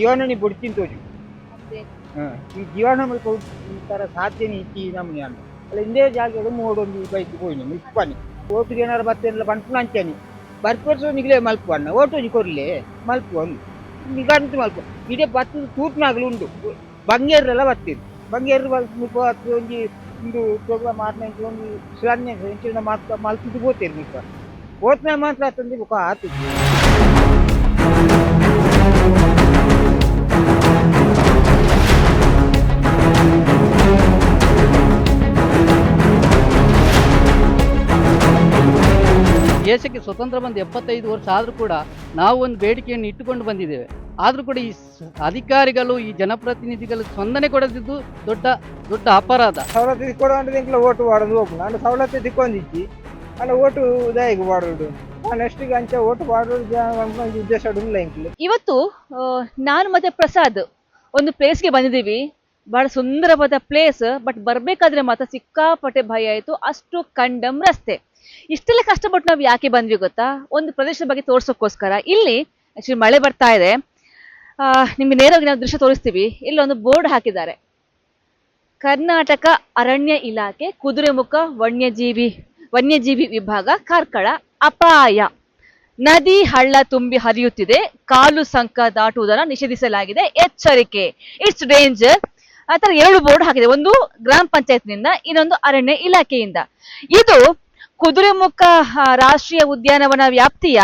ಜೀವನನಿ ಬೊಡ್ಚಿನ ತೋಜು. ಈ ಜೀವನ ಮುಲ್ಪ ತರ ಸಾಧ್ಯನೇ ಇಜ್ಜಿ ನಮೂನಿ ಅಂಡ. ಅಲ್ಲ, ಇಂದೇ ಜಾಗೆಡ್ ಮೋಡೊಂದು ಬೈಕ್ ಪೋಯಿನ ಮುಲ್ಪನಿ ಓಟುಗೆ ಏನಾರ ಬತ್ತೇನ್ಲ ಪನ್ಪುನ ಅಂಚನೆ ಬರ್ಪರ್ಸು ನಿಗ್ಲೇ ಮಲ್ಪುವಣ್ಣ, ಓಟು ಒಂಜಿ ಕೊರ್ಲೆ ಮಲ್ಪುವ, ನಿಗಂತ ಮಲ್ಪು. ಇಡೇ ಬತ್ತದ ತೂತ್ನಾಗಲು ಉಂಡು, ಬಂಗೇರ್ರೆಲ್ಲ ಬತ್ತೀರು, ಬಂಗೇರು ಮುಲ್ಪ ಒಂಜಿ ಉಂದು ತೊಗ ಮಾರ್ನ ಒಂಜಿ ಶಿಲಾನ್ಯಾಸ ಇಂಚಿನ ಮಾತ ಮಲ್ತುದು ಪೋತೇರು. ಮುಲ್ಪ ಪೋತ್ನ ಮಾತ್ರ ಆತಂದು ಬೊಕ ಆತಿಜಿ. ದೇಶಕ್ಕೆ ಸ್ವತಂತ್ರ ಬಂದು 75 ವರ್ಷ ಆದರೂ ಕೂಡ ನಾವು ಒಂದು ಬೇಡಿಕೆಯನ್ನು ಇಟ್ಟುಕೊಂಡು ಬಂದಿದ್ದೇವೆ. ಆದರೂ ಕೂಡ ಈ ಅಧಿಕಾರಿಗಳು, ಈ ಜನಪ್ರತಿನಿಧಿಗಳು ಸ್ಪಂದನೆ ಕೊಡದಿದ್ದು ದೊಡ್ಡ ದೊಡ್ಡ ಅಪರಾಧ. ಸವಲತ್ತು ತಿಕ್ಕೊಡು ಎಂಕ್ಲ ಓಟು ಪಾಡೊಂದು ಹೋಪುಂಡು. ಆಂಡ ಸವಲತ್ತು ತಿಕ್ಕೊಂದಿಜ್ಜಿ, ಆಂಡ ಓಟು ದಾಯೆಗ್ ಪಾಡೊಡು? ನೆಕ್ಸ್ಟ್ ಅಂಚ ಓಟು ಪಾಡೊಡು ಪನ್ಪುನ ಉದ್ದೇಶ ಉಲ್ಲ ಎಂಕ್ಲೆ. ಇವತ್ತು ನಾನು ಮತ್ತೆ ಪ್ರಸಾದ್ ಒಂದು ಪ್ಲೇಸ್ಗೆ ಬಂದಿದ್ದೀವಿ. ಬಹಳ ಸುಂದರವಾದ ಪ್ಲೇಸ್. ಬಟ್ ಬರ್ಬೇಕಾದ್ರೆ ಮಾತ್ರ ಸಿಕ್ಕಾಪಟ್ಟೆ ಭಯ ಆಯಿತು, ಅಷ್ಟು ಕಂಡಮ್ ರಸ್ತೆ. ಇಷ್ಟೆಲ್ಲ ಕಷ್ಟಪಟ್ಟು ನಾವು ಯಾಕೆ ಬಂದ್ವಿ ಗೊತ್ತಾ? ಒಂದು ಪ್ರದೇಶದ ಬಗ್ಗೆ ತೋರ್ಸೋಕ್ಕೋಸ್ಕರ. ಇಲ್ಲಿ ಆಕ್ಚುಲಿ ಮಳೆ ಬರ್ತಾ ಇದೆ. ನಿಮ್ಗೆ ನೇರವಾಗಿ ನಾವು ದೃಶ್ಯ ತೋರಿಸ್ತೀವಿ. ಇಲ್ಲಿ ಒಂದು ಬೋರ್ಡ್ ಹಾಕಿದ್ದಾರೆ, ಕರ್ನಾಟಕ ಅರಣ್ಯ ಇಲಾಖೆ, ಕುದುರೆಮುಖ ವನ್ಯಜೀವಿ ವನ್ಯಜೀವಿ ವಿಭಾಗ, ಕಾರ್ಕಳ. ಅಪಾಯ, ನದಿ ಹಳ್ಳ ತುಂಬಿ ಹರಿಯುತ್ತಿದೆ, ಕಾಲು ಸಂಕ ದಾಟುವುದನ್ನು ನಿಷೇಧಿಸಲಾಗಿದೆ, ಎಚ್ಚರಿಕೆ, it's danger. ಆತರ ಎರಡು ಬೋರ್ಡ್ ಹಾಕಿದೆ, ಒಂದು ಗ್ರಾಮ ಪಂಚಾಯತ್ನಿಂದ, ಇನ್ನೊಂದು ಅರಣ್ಯ ಇಲಾಖೆಯಿಂದ. ಇದು ಕುದುರೆಮುಖ ರಾಷ್ಟ್ರೀಯ ಉದ್ಯಾನವನ ವ್ಯಾಪ್ತಿಯ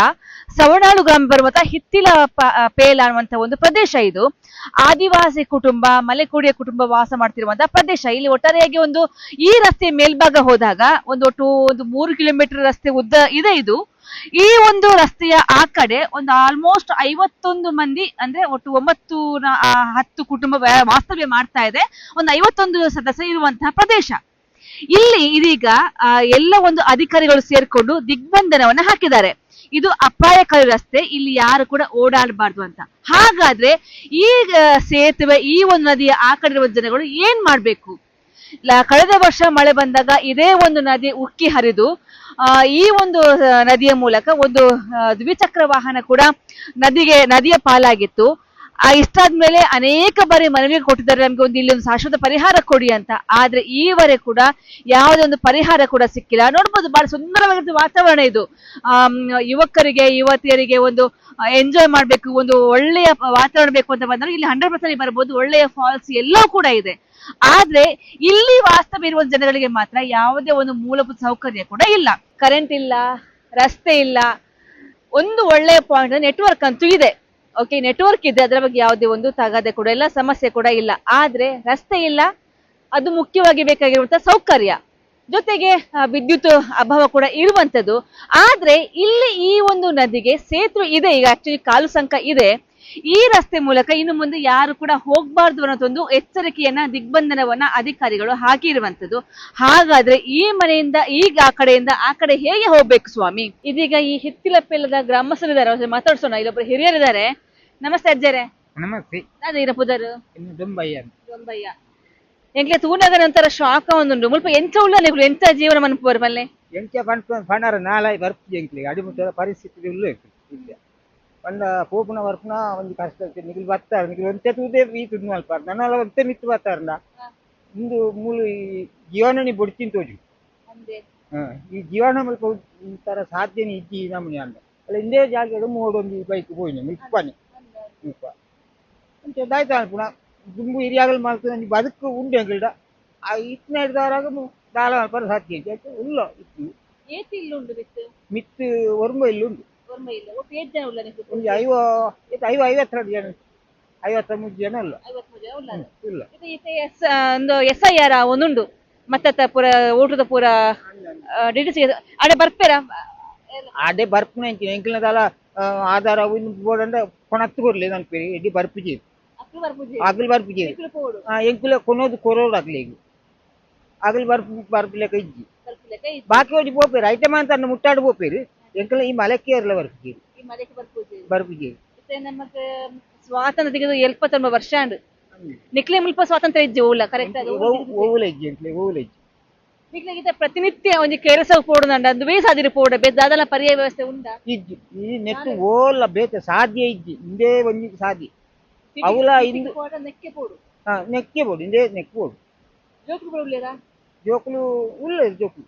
ಸವಣಾಳು ಗ್ರಾಮ ಬರುವಂತ ಹಿತ್ತಿಲ ಪೇಲ ಅನ್ನುವಂತ ಒಂದು ಪ್ರದೇಶ ಇದು. ಆದಿವಾಸಿ ಕುಟುಂಬ, ಮಲೆಕುಡಿಯ ಕುಟುಂಬ ವಾಸ ಮಾಡ್ತಿರುವಂತಹ ಪ್ರದೇಶ. ಇಲ್ಲಿ ಒಟ್ಟಾರೆಯಾಗಿ ಒಂದು ಈ ರಸ್ತೆ ಮೇಲ್ಭಾಗ ಹೋದಾಗ ಒಂದು ಒಟ್ಟು ಒಂದು 3 ಕಿಲೋಮೀಟರ್ ರಸ್ತೆ ಉದ್ದ ಇದೆ ಇದು. ಈ ಒಂದು ರಸ್ತೆಯ ಆ ಕಡೆ ಒಂದು ಆಲ್ಮೋಸ್ಟ್ 51 ಮಂದಿ, ಅಂದ್ರೆ ಒಟ್ಟು 9 10 ಕುಟುಂಬ ವಾಸ್ತವ್ಯ ಮಾಡ್ತಾ ಇದೆ. ಒಂದು 51 ಸದಸ್ಯ ಇರುವಂತಹ ಪ್ರದೇಶ. ಇಲ್ಲಿ ಇದೀಗ ಎಲ್ಲ ಒಂದು ಅಧಿಕಾರಿಗಳು ಸೇರ್ಕೊಂಡು ದಿಗ್ಬಂಧನವನ್ನ ಹಾಕಿದ್ದಾರೆ. ಇದು ಅಪಾಯಕಾರಿ ರಸ್ತೆ, ಇಲ್ಲಿ ಯಾರು ಕೂಡ ಓಡಾಡಬಾರ್ದು ಅಂತ. ಹಾಗಾದ್ರೆ ಈ ಸೇತುವೆ, ಈ ಒಂದು ನದಿಯ ಆ ಕಡೆ ಇರುವ ಜನಗಳು ಏನ್ ಮಾಡ್ಬೇಕು? ಕಳೆದ ವರ್ಷ ಮಳೆ ಬಂದಾಗ ಇದೇ ಒಂದು ನದಿ ಉಕ್ಕಿ ಹರಿದು ಈ ಒಂದು ನದಿಯ ಮೂಲಕ ಒಂದು ದ್ವಿಚಕ್ರ ವಾಹನ ಕೂಡ ನದಿಯ ಪಾಲಾಗಿತ್ತು. ಇಷ್ಟಾದ್ಮೇಲೆ ಅನೇಕ ಬಾರಿ ಮನವಿ ಕೊಟ್ಟಿದ್ದಾರೆ, ನಮ್ಗೆ ಒಂದು ಇಲ್ಲಿ ಒಂದು ಶಾಶ್ವತ ಪರಿಹಾರ ಕೊಡಿ ಅಂತ. ಆದ್ರೆ ಈವರೆ ಕೂಡ ಯಾವುದೇ ಒಂದು ಪರಿಹಾರ ಕೂಡ ಸಿಕ್ಕಿಲ್ಲ. ನೋಡ್ಬೋದು, ಬಹಳ ಸುಂದರವಾಗಿರುವ ವಾತಾವರಣ ಇದು. ಯುವಕರಿಗೆ, ಯುವತಿಯರಿಗೆ ಒಂದು ಎಂಜಾಯ್ ಮಾಡ್ಬೇಕು, ಒಂದು ಒಳ್ಳೆಯ ವಾತಾವರಣ ಬೇಕು ಅಂತ ಬಂದ್ರೆ ಇಲ್ಲಿ 100% ಬರ್ಬೋದು. ಒಳ್ಳೆಯ ಫಾಲ್ಸ್ ಎಲ್ಲವೂ ಕೂಡ ಇದೆ. ಆದ್ರೆ ಇಲ್ಲಿ ವಾಸ್ತವ ಇರುವ ಜನಗಳಿಗೆ ಮಾತ್ರ ಯಾವುದೇ ಒಂದು ಮೂಲಭೂತ ಸೌಕರ್ಯ ಕೂಡ ಇಲ್ಲ. ಕರೆಂಟ್ ಇಲ್ಲ, ರಸ್ತೆ ಇಲ್ಲ. ಒಂದು ಒಳ್ಳೆಯ ಪಾಯಿಂಟ್, ನೆಟ್ವರ್ಕ್ ಅಂತೂ ಇದೆ. ಓಕೆ, ನೆಟ್ವರ್ಕ್ ಇದೆ, ಅದರ ಬಗ್ಗೆ ಯಾವುದೇ ಒಂದು ತಗಾದೆ ಕೂಡ ಇಲ್ಲ, ಸಮಸ್ಯೆ ಕೂಡ ಇಲ್ಲ. ಆದ್ರೆ ರಸ್ತೆ ಇಲ್ಲ, ಅದು ಮುಖ್ಯವಾಗಿ ಬೇಕಾಗಿರುವಂತಹ ಸೌಕರ್ಯ. ಜೊತೆಗೆ ವಿದ್ಯುತ್ ಅಭಾವ ಕೂಡ ಇರುವಂತದ್ದು. ಆದ್ರೆ ಇಲ್ಲಿ ಈ ಒಂದು ನದಿಗೆ ಸೇತುವೆ ಇದೆ, ಈಗ ಆಕ್ಚುಲಿ ಕಾಲು ಸಂಕ ಇದೆ. ಈ ರಸ್ತೆ ಮೂಲಕ ಇನ್ನು ಮುಂದೆ ಯಾರು ಕೂಡ ಹೋಗ್ಬಾರ್ದು ಅನ್ನೋದೊಂದು ಎಚ್ಚರಿಕೆಯನ್ನ, ದಿಗ್ಬಂಧನವನ್ನ ಅಧಿಕಾರಿಗಳು ಹಾಕಿರುವಂತದ್ದು. ಹಾಗಾದ್ರೆ ಈ ಮನೆಯಿಂದ ಈಗ ಆ ಕಡೆಯಿಂದ ಆ ಕಡೆ ಹೇಗೆ ಹೋಗ್ಬೇಕು ಸ್ವಾಮಿ? ಇದೀಗ ಈ ಹಿತ್ತಿಲಪೆಲ್ಲದ ಗ್ರಾಮಸ್ಥರಿದ್ದಾರೆ, ಅವ್ರ ಜೊತೆ ಮಾತಾಡ್ಸೋಣ. ಇಲ್ಲೊಬ್ರು ಹಿರಿಯರಿದ್ದಾರೆ. ನಮಸ್ತೆ ಅಜ್ಜರೇ. ನಮಸ್ತೆ. ನಾನು ಇರ ಪುದರು? ಇನ್ನು ದುಂಬಯ್ಯ ಅಂತ. ದೊಂಬಯ್ಯ. ಎಂಕ್ಲೆ ತೂನಗ ನಂತರ ಶಾಕ್ ಒಂದುಂಡು. ಮುಲ್ಪ ಎಂಚ ಉಲ್ಲ ನಿಕುಲು, ಎಂಚ ಜೀವನ ಮನ್ಪುವರು ಮಲ್ಲೆ? ಎಂಚ ಪನ್ಪ ಪಣರ ನಾಲಾಯಿ ಬರ್ಪುಜಿ ಎಂಕ್ಲೆಗ್, ಅಡಿಮುಟ್ಟದ ಪರಿಸ್ಥಿತಿ ಉಲ್ಲ ಇಲ್ಲ. ಪಂಡ ಪೋಪುನ ಬರ್ಪುನ ಒಂಜಿ ಕಷ್ಟ ಇತ್ತು. ನಿಕುಲು ಬತ್ತಾರೆ, ನಿಕುಲು ಒಂತೆ ತೂದೆ ಈ ತುದು ಮಲ್ಪಾರ್, ನನಲ ಒಂತೆ ಮಿತ್ತು ಬತ್ತಾರಂಡ. ಉಂದು ಮೂಲು ಈ ಜೀವನನಿ ಬೊಡ್ಚಿನ ತೋಜು. ಈ ಜೀವನ ಮುಲ್ಪ ತರ ಸಾಧ್ಯನೇ ಇಜ್ಜಿ ನಮೂನಿ ಅಂಡ. ಅಲ್ಲ, ಇಂದೇ ಜಾಗೆಡ್ ಮೋಡೊಂದು ಬೈಕ್ ಪೋಯಿನ ಮುಲ್ಪನಿ ಮುಲ್ಪ ಅಂಚ ದಾಯ್ತ ಪುನ ದುಂಬು ಹಿರಿಯಾಗಲು ಮಲ್ತು ಒಂಜಿ ಬದುಕು ಉಂಡು ಎಂಕಲ್ಡ. ಆ ಇತ್ತಿನ ಹಿಡ್ದವರಾಗ ದಾಲ ಮಲ್ಪರ ಸಾಧ್ಯ ಇಜ್ಜಿ, ಅಂಚ ಉಲ್ಲ ಇತ್ತು. ಏತ್ ಇಲ್ಲು ಉಂಡು ಬಿತ್ತು? ಮಿತ್ತು ಒರ್ಂಬ ಇಲ್ಲು ಉಂಡು. ಒರ್ಂಬ ಇಲ್ಲ. ಒಟ್ಟು ಏತ್ ಜನ ಉಲ್ಲ ನಿಕುಲು? ಒಂಜಿ ಐವ ಏತ್ ಐವ 52 ಜನ, 53 ಜನ ಉಲ್ಲ. 53 ಜನ ಉಲ್ಲ. ಇಲ್ಲ. ಇದು ಇತ್ತೆ ಎಸ್ ಒಂದು S I R ಒಂದುಂಡು, ಮತ್ತ ಪೂರ ಓಟುದ ಪೂರ ಡಿಟಿಸಿ ಅಡೆ ಬರ್ಪೇರ? ಅಡೆ ಬರ್ಪುನ ಎಂಚಿನ ಎಂಕಲ್ನ ದಾಲ ಆಧಾರ ಅವು ಇಂದು ಬೋಡಂಡ ಕೊಣತ್ತು ಕೊರ್ಲೆ ನನ್ಪೇರಿ ಎಡ್ಡಿ ಬರ್ಪುಜಿ, ಅಗಲ್ ಬರ್ಪುಜಿ. ಎಂಕುಲ ಕೊನೋದು ಕೊರೋಡು ಅಗ್ಲಿಗ್ ಅಗಲ್ ಬರ್ಪು ಬರ್ಪುಲೆಕ ಇಜ್ಜಿ. ಬಾಕಿ ಒಂಜಿ ಪೋಪೇರು ಐಟಮ್ ಅಂತ ಮುಟ್ಟಾಡು ಪೋಪೇರು. ಎಂಕಲ ಈ ಮಲಕ್ಕೇರ್ಲ ಬರ್ಪುಜಿ, ಬರ್ಪುಜಿ. ನಮಕ್ ಸ್ವಾತಂತ್ರ್ಯ ತೆಗೆದು 79 ವರ್ಷ ಅಂಡು. ನಿಕ್ಲೆ ಮುಲ್ಪ ಸ್ವಾತಂತ್ರ್ಯ ಇಜ್ಜಿ ಓಲ, ಕರೆಕ್ಟ್? ಅದು ಓವುಲ ಇಜ್ಜಿ ಎಂಕ್ಲೆ, ಓವುಲ ಇಜ್ಜಿ. ನಿಕ್ಲೆಗಿತ ಪ್ರತಿನಿತ್ಯ ಒಂಜಿ ಕೆಲಸ ಪೋಡುನಂಡ ಅಂದುವೇ ಸಾದಿರಿ ಪೋಡ ಬೇತೆ ದಾದಲ ಪರ್ಯಾಯ ವ್ಯವಸ್ಥೆ ಉಂಡಾ? ಇಜ್ಜಿ. ಈ ನೆಟ್ಟು ಓಲ ಬೇತೆ ಸಾಧ್ಯ ಇಜ್ಜಿ, ಇಂದೇ ಒಂಜಿ ಸಾಧ್ಯ. ಅವುಲ ಇಂದು ನೆಕ್ಕೆ ಪೋಡು. ಹಾ, ನೆಕ್ಕೆ ಬೋಡು, ಇಂದೇ ನೆಕ್ ಬೋಡು. ಜೋಕುಲು ಕೂಡ ಉಲ್ಲೇರಾ? ಜೋಕುಲು ಉಲ್ಲೇರು ಜೋಕುಲು.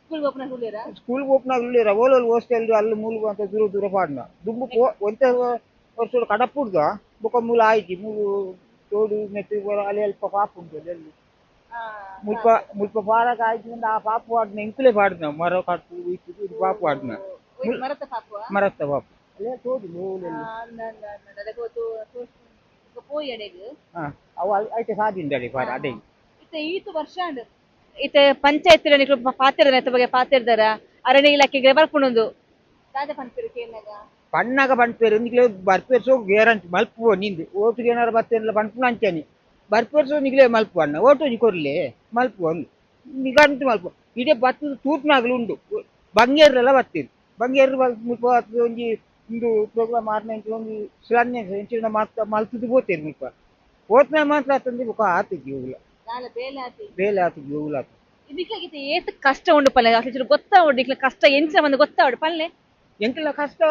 ಸ್ಕೂಲ್ ಓಪನ್ ಉಲ್ಲೇರಾ? ಸ್ಕೂಲ್ ಓಪನ್ ಉಲ್ಲೇರ. ಓಲೋಲು ಹೋಸ್ಟೆಲ್ ಅಲ್ಲಿ ಮೂಲು ಅಂತ ದೂರ ದೂರ ಪಾಡ್ನ ದುಂಬು ಪೋ ಒಂತೆ ವರ್ಷ ಕಡಪುಡ್ದ ಬೊಕ ಮೂಲ ಆಯ್ತಿ ಮೂಲು ತೋಡು ಮೆತ್ತು ಅಲ್ಲಿ ಅಲ್ಪ ಪಾಪ ಉಂಟು ಅಲ್ಲಿ. ಮುಲ್ಪ ಮುಲ್ಪ ಪಾರಕ ಆಯ್ತು ಅಂದ್ರೆ ಆ ಪಾಪ ಪಾಡ್ನ ಎಂಕುಲೇ ಪಾಡ್ನ ಮರ ಕಟ್ಟು ಇತ್ತು ಪಾಪ ಪಾಡ್ನ. ಮರತ ಪಾಪ. ಮರತ್ತ ಪಾಪ ಅಲ್ಲೇ ತೋಡು ಮೂಲೆಲ್ಲಿ. ಪೋಯಿ ಅಡೆಗ್. ಹಾ, ಅವು ಐತೆ ಸಾದಿಂಡ ಪಾರ ಅದೇ. ಇತ್ತೆ ಈತ್ ವರ್ಷ ಆಂಡ್. ಇತ್ತೆ ಪಂಚಾಯತ್ ನಿಕ್ಲು ಪಾತೆರ ಬಗ್ಗೆ ಪಾತೆರ್ದಾರ? ಅರಣ್ಯ ಇಲಾಖೆಗೆ ಬರ್ಪುಂಡು ದಾದ ಪನ್ಪೆರ್ ಕೇನ್ನಗ? ಪಣ್ಣಾಗ ಪನ್ಪೇರು ನಿಕ್ಲೆ ಬರ್ಪೇರ್ ಸೋ ಗ್ಯಾರಂಟಿ ಮಲ್ಪುವ ನಿಂದು ಓಟುಗೆ ಏನಾರ ಬತ್ತೇನಿಲ್ಲ ಪನ್ಪುನ ಅಂಚನಿ ಬರ್ಪೇರ್ ಸೋ ನಿಕ್ಲೆ ಮಲ್ಪು ಅಣ್ಣ ಓಟು ಒಂಜಿ ಕೊರ್ಲೆ ಮಲ್ಪು ಅಂದು ನಿಗಂಟು ಮಲ್ಪು. ಇಡೀ ಬತ್ತದ ತೂತ್ನಾಗಲು ಉಂಡು ಬಂಗೇರ್ರೆಲ್ಲ ಬತ್ತೀರಿ ಬಂಗೇರು ಮುಲ್ಪ ಒಂಜಿ ಉಂದು ಪ್ರೋಗ್ರಾಮ್ ಆರ್ನ ಒಂಜಿ ಶಿಲಾನ್ಯಾಸ ಇಂಚಿನ ಮಾತ್ರ ಮಲ್ತುದು ಪೋತೇರು ಮುಲ್ಪ ಪೋತ್ನ ಮಾತ್ರ ಆತಂದು ಬೊಕ ಆತಿಜಿ ಹೋಗ್ಲ. ದಾಲ ಬೇಲೆ ಆತಿ. ಬೇಲೆ ಆತಿಜಿ ಹೋಗ್ಲ ಆತು. ನಿಕ್ಲೆಗ್ ಇತ್ತೆ ಏತ್ ಕಷ್ಟ ಉಂಡು ಪಲ್ಲೆ, ಅಟ್ಲೀಸ್ಟ್ ಗೊತ್ತಾವೊಡು ನಿಕ್ಲೆ ಕಷ್ಟ ಎಂಚ ಬಂದು ಗೊತ್ತಾವೊಡು ಪಲ್ಲೆ. ಎಂಕಲ ಕಷ್ಟ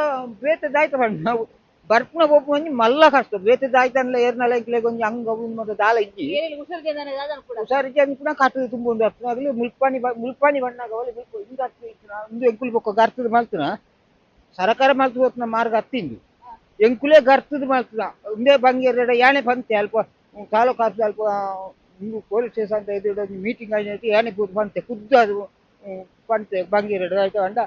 ಬೇತೆ ದಾಯ್ತ ಪಂಡ ನಾವು ಬರ್ಪುನ ಪೋಪುನ ಒಂಜಿ ಮಲ್ಲ ಕಷ್ಟ ಬೇತೆ ದಾಯ್ತನ್ಲ ಏರ್ನಲ ಎಂಕ್ಲೆಗ್ ಒಂಜಿ ಅಂಗ ಉಂದು ಮಾತ ದಾಲ ಇಜ್ಜಿ. ಹುಷಾರಿಜ್ಜಿ ಅನ್ಪುನ ಕಟ್ಟದ ತುಂಬ ಒಂದು ಅರ್ಥ ಆಗಲಿ ಮುಲ್ಪಾಣಿ ಮುಲ್ಪಾಣಿ ಬಣ್ಣಾಗ ಒಲೆ ಮುಲ್ಪ ಇಂದು ಅರ್ಥ ಇತ್ತಿನ ಇಂದು ಎಂಕುಲು ಬೊಕ್ಕ ಗರ್ತದ ಮಲ್ತನ ಸರಕಾರ ಮಲ್ತು ಹೋತ್ನ ಮಾರ್ಗ ಅತ್ತಿಂದು ಎಂಕುಲೇ ಗರ್ತದ ಮಲ್ತದ ಇಂದೇ ಬಂಗೇರ ಯಾನೆ ಪಂತೆ ಅಲ್ಪ ತಾಲೂಕು ಆಫೀಸ್ ಅಲ್ಪ ಇಂದು ಪೊಲೀಸ್ ಸ್ಟೇಷನ್ ಅಂತ ಇದು ಒಂಜಿ ಮೀಟಿಂಗ್ ಆಯ್ತು ಯಾನೆ ಪೂರ್ತಿ ಪಂತೆ ಖುದ್ದು ಅದು ಪಂತೆ ಬಂಗೇರ ಆಯ್ತು ಅಂಡ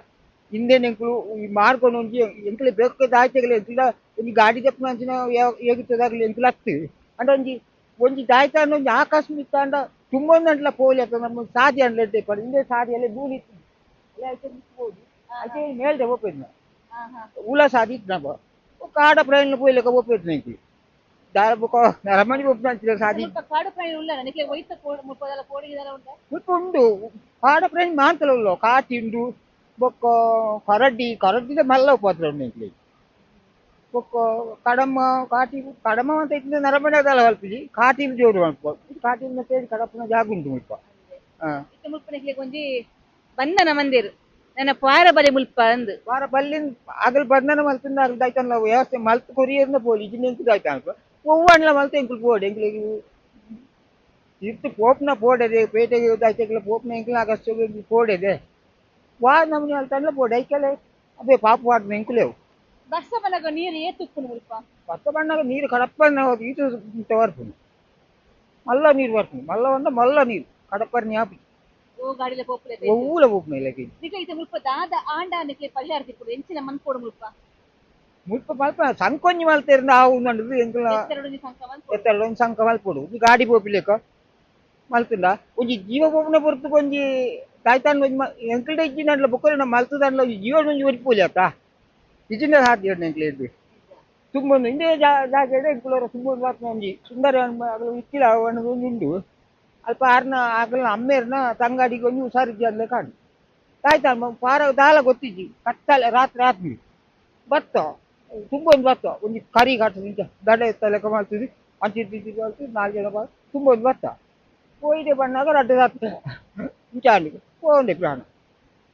ಹಿಂದೆ ಎಂಕುಲು ಈ ಮಾರ್ಗೊಂಡು ಒಂಜಿ ಎಂಕುಲೆ ಬೇಕಾದ ಆಯ್ತೆಗಲೆ ಎಂಕುಲ ಒಂಜಿ ಗಾಡಿ ದಪ್ಪನ ಅಂಚಿನ ಏಗುತ್ತದಾಗಲಿ ಎಂಕುಲು ಹತ್ತಿ ಅಂಡ ಒಂಜಿ ಒಂಜಿ ದಾಯ್ತ ಒಂಜಿ ಆಕಸ್ಮಿಕ ಅಂಡ ತುಂಬೊಂದು ಪೋಲಿ ಅಥವಾ ನಮ್ಮ ಸಾದಿ ಅಂಡ್ಲೆ ಪಡ ಹಿಂದೆ ಸಾದಿಯಲ್ಲಿ ಧೂಳಿ ಇತ್ತು ಅಲ್ಲೇ ಐತೆ ನಿಂತ್ಬೋದು ಐತೆ ಮೇಲ್ದೆ ಹೋಗ್ಬೇಕು ಉಲ ಸಾದಿ ಇತ್ತು ನಮ್ಮ ಕಾಡ ಪ್ರಯಾಣ ಪೋಯ್ಲೆಕ್ಕ ಹೋಗ್ಬೇಕು ಎಂಕುಲು ದಾರ ಬೊಕ ನರಮನಿ ಒಪ್ಪು ಅಂಚಿನ ಸಾದಿ. ಮುಲ್ಪ ಕಾಡು ಪ್ರಾಣಿ ಉಲ್ಲ ನಿಕ್ಲೆ ಒಯ್ತ ಮುಲ್ಪದಲ್ಲ ಕೋಡಿಗೆದಲ್ಲ ಉಂಟ? ಮುಲ್ಪ ಉಂಡು ಕಾಡ ಪ್ರಾಣಿ ಮಾಂತಲ ಉಲ್ಲ ಕಾಟಿ ಉಂಡು ಬೊಕ್ಕ ಕರಡಿ ಕರಡಿದ ಮಲ್ಲ ಉಪದ್ರ ಉಂಡು ಎಂಕ್ಲೆಗ್ ಬೊಕ್ಕ ಕಡಮ ಕಾಟಿ ಕಡಮ ಅಂತ ಇತ್ತಿನ ನರಮನೆ ಅದಲ್ಲ ಅಲ್ಪಿಜಿ ಕಾಟಿನ ಜೋರು ಅಲ್ಪ ಕಾಟಿನ ಸೇರಿ ಕಡಪನ ಜಾಗ ಉಂಟು ಮುಲ್ಪ. ಹಾ. ಇತ್ತೆ ಮುಲ್ಪ ನಿಕ್ಲೆಗ್ ಒಂಜಿ ಬಂಧನ ಮಂದಿರ್ ನನ್ನ ಪಾರ ಬಲೆ ಮುಲ್ಪ ಅಂದ್. ವಾರ ಬಲ್ಲಿನ್ ಅಗಲ್ ಬಂಧನ ಮಲ್ತಿಂದ ಅಗಲ್ ದಾಯ್ತಲ್ಲ ವ್ಯವಸ್ಥೆ ಮಲ್ತ್ ಕೊರಿಯರ್ನ ಪೋಲಿ ಇಜಿನ ಎಂಕು ದಾಯ್ತ ಅಲ್ಪ ಒವ್ವಣ್ಲ ಮಲ್ತ ಎಂಕುಲು ಪೋಡೆ ಎಂಕ್ಲೆಗ್ ಇತ್ತು ಪೋಪ್ನ ಪೋಡೆದೆ ಪೇಟೆಗೆ ದಾಯ್ತೆಗ್ಲ ಪೋಪ್ನ ಎಂಕುಲು ಆಗಸ್ಟ್ ಪೋಡೆದೆ ವಾ ನಮ್ನಿ ಅಲ್ತನ್ಲ ಪೋಡೆ ಐಕೆಲೆ ಅದೇ ಪಾಪ ವಾಡ್ನ ಎಂಕುಲೇವು. ಬರ್ಸ ಬನ್ನಗ ನೀರು ಏತ್ ಉಪ್ಪುಂಡು ಮುಲ್ಪ? ಬರ್ಸ ಬಣ್ಣಗ ನೀರು ಕಡಪ್ಪನ ಈತು ಬರ್ಪುಂಡು ಮಲ್ಲ ನೀರು ಬರ್ಪುಂಡು ಮಲ್ಲ ಒಂದ ಮಲ್ಲ ನೀರು ಕಡಪ್ಪರ್ನಿ ಆಪಿ. ಓ ಗಾಡಿಲೆ ಪೋಪುಲೆ. ಒವ್ವುಲ ಪೋಪುನ ಇಲ್ಲಕ್ಕೆ. ನಿಕ್ಲೆ ಇತ್ತೆ ಮುಲ್ಪ ದಾದ ಆಂಡ ನಿಕ್ಲೆ ಪರಿಹಾರ ತಿಕ್ಕುಡು ಎಂಚಿನ ಮನ್ಪೊಡು ಮುಲ್ಪ? ಮುಲ್ಪ ಮಲ್ಪ ಸಂಕೊಂಜಿ ಮಲ್ತೇರಿಂದ ಆ ಉಂಡು ಎಂಕುಲ. ಎತ್ತರಡೊಂಜಿ ಸಂಕ ಮನ್ಪೊಡು. ಎತ್ತರಡು ಒಂಜಿ ಸಂಕ ಮಲ್ಪೊಡು ಒಂಜಿ ಗಾಡಿ ಪೋಪಿಲೆಕ ಮಲ್ತುಂಡ ಒಂಜಿ ಜೀವ ಪೋಪುನ ಪೊರ್ತುಗ್ ಒಂಜಿ ತಾಯ್ತಾನ್ ಒಂಜಿ ಎಂಕಲ್ಡ ಇಜ್ಜಿನಂಡ್ಲ ಬೊಕ್ಕ ನಮ್ಮ ಮಲ್ತುದಂಡ್ಲ ಒಂಜಿ ಜೀವ ಒಂಜಿ ಒರಿಪೋಲಿ ಅತ್ತ ಇಜ್ಜಿಂಡ ಸಾಧ್ಯ ಉಂಡು ಎಂಕ್ಲೆಡ್ದ್ ತುಂಬೊಂದು ಇಂದೇ ಜಾಗೆಡ್ ಎಂಕುಲೊರ ತುಂಬೊಂದು ಮಾತ್ರ ಒಂಜಿ ಸುಂದರ ಅಗಲು ಇತ್ತಿಲ ಅನ್ನೋದು ಒಂಜಿ ಉಂಡು ಅಲ್ಪ ಆರ್ನ ಅಗಲ್ನ ಅಮ್ಮೇರ್ನ ತಂಗಾಡಿಗೆ ಒಂಜಿ ಹುಷಾರಿಜ್ಜಿ ಅಂದ್ಲೆ ಕಾಣು ತಾಯ್ತಾನ್ ಪಾರ ದಾಲ ಗೊತ್ತಿಜ್ಜಿ ಕತ್ತಲೆ ರಾತ್ರಿ ಆತ್ಮಿ ಬತ್ತ ತುಂಬೊಂದು ಬತ್ತ ಒಂಜಿ ಕರಿ ಕಟ್ಟುದು ಇಂಚ ದಡ ಎತ್ತ ಲೆಕ್ಕ ಮಲ್ತುದು ಅಂಚಿ ಇಂಚಿ ಮಲ್ತು ನಾಲ್ಕು ಜನ ತುಂಬೊಂದು ಬತ್ತ ಪೋಯಿಡೆ ಬಣ್ಣಾಗ ರಡ್ಡ್ ರಾತ್ರಿ ಇಂಚ ಆಂಡ್ ಪೋಂಡೆ ಪ್ರಾಣ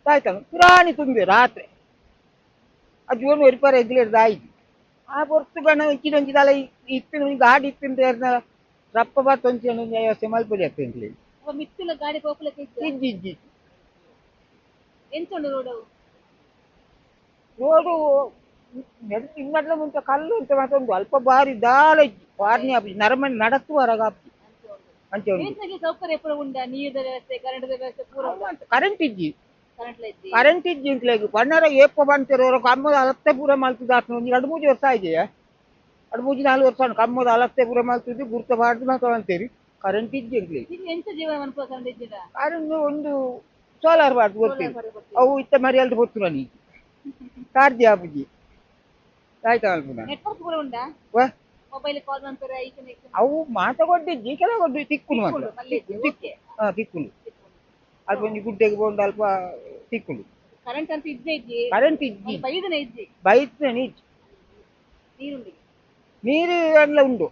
ತಾಯ್ತಾನ ಪುರಾಣಿ ತುಂಬಿ ರಾತ್ರಿ ಆ ಜೀವನ ಒರಿಪಾರ ಎಗ್ಲೇರ್ದ ಆಯ್ತು ಆ ಪೊರ್ತು ಗಣ ಇಂಚಿನ ಒಂಜಿ ದಾಲ ಇತ್ತಿನ ಒಂಜಿ ಗಾಡಿ ಇತ್ತಿನ ಏರ್ನ ರಪ್ಪ ಬತ್ತ ಒಂಚಿ ಒಂಜಿ ವ್ಯವಸ್ಥೆ ಮಲ್ಪೊಲಿ ಅತ್ತ ಎಂಕ್ಲೆಗ್. ಅವ ಮಿತ್ತುಲ ಗಾಡಿ ಪೋಪುಲೆಕ ಇಜ್ಜ? ಇಜ್ಜಿ ಇಜ್ಜಿ. ಎಂಚ ಉಂಡು ರೋಡ್ ಅವು? ರೋಡು ನಿಮ್ಮಟ್ಲ ಮುಂಚೆ ಕಲ್ಲು ಉಂಟು ಮಾತ್ರ ಉಂಟು ಅಲ್ಪ ಬಾರಿ ದಾಲ ಇಜ್ಜಿ ಪಾರ್ನಿ ಆಪುಜಿ ನರಮನಿ ನಡತ್ತು ಹೊರಗ ಆಪುಜಿ ಅಂಚ ಉಂಟು. ಬೇಸಿಗೆ ಸೌಕರ್ಯ ಪೂರ ಉಂಡ? ನೀರ್ದ ವ್ಯವಸ್ಥೆ ಕರೆಂಟ್ ವ್ಯವಸ್ಥೆ ಪೂರ ಉಂಡ? ಕರೆಂಟ್ ಇಜ್ಜಿ. ಕರೆಂಟ್ ಇಜ್ಜಿ. ಕರೆಂಟ್ ಇಜ್ಜಿ ಎಂಕ್ಲೆಗ್ ಪಣ್ಣರ ಏಪ ಬಂತೇರು ಹೊರ ಕಮ್ಮದ ಅಲತ್ತೆ ಪೂರ ಮಲ್ತುದು ಆತ್ನ ಒಂಜಿ 2 3 ವರ್ಷ ಆಯ್ಜೆಯ 2 3 4 ವರ್ಷ ಆಂಡ್ ಕಮ್ಮದ ಅಲತ್ತೆ ಪೂರ ಮಲ್ತುದು ಗುರ್ತ ಪಾಡ್ದು ಮಾತ ಮಲ್ತೇರಿ ಕರೆಂಟ್ ಇಜ್ಜಿ ಎಂಕ್ಲೆಗ್. ಈಗ ಎಂಚ ಜೀವನ ಮನ್ಪುವ ಕರೆಂಟ್ ಇಜ್ಜಿಡ? ಕರೆಂಟ್ ಒಂದು ಸೋಲಾರ್ ಪಾಡ್ದು ಗೊತ್ತೇರಿ ಅವು ಇತ್ತ ಮರಿಯಲ್ದು ಪೊತ್ತುನ ನೀ ಚಾರ್ಜ್ ಆಪುಜಿ ಆಯ್ತಾ ಮಲ್ಪುನ. ನೆಟ್ವರ್ಕ್ ಪೂರ ಉಂಡಾ? ವಾ? ಮೊಬೈಲ್ ಕಾಲ್ ಮನ್ಪೆರ ಈಚನೆ ಈಚನೆ? ಅವು ಮಾತ ಕೊಡ್ಡಿಜ್ಜಿ ಕೆಲವು ಕೊಡ್ಡು ತಿಕ್ಕುನು ಮಾತ್ರ. ತಿಕ್ಕುಂಡು, ಮಲ್ಲೆ ಇಜ್ಜಿ, ಓಕೆ. ಹಾ ತಿಕ್ಕುಂಡು ಅಲ್ಪ ಒಂಜಿ ಗುಡ್ಡೆಗೆ ಪೋಂಡು ಅಲ್ಪ ತಿಕ್ಕುಂಡು. ಕರೆಂಟ್ ಅಂತ ಇಜ್ಜೆ ಇಜ್ಜಿ. ಕರೆಂಟ್ ಇಜ್ಜಿ. ಬೈದನ ಇಜ್ಜಿ. ಬೈತ್ನ ಇಜ್ಜಿ. ನೀರುಂಡಿ? ನೀರು ಎಲ್ಲ ಉಂಡು.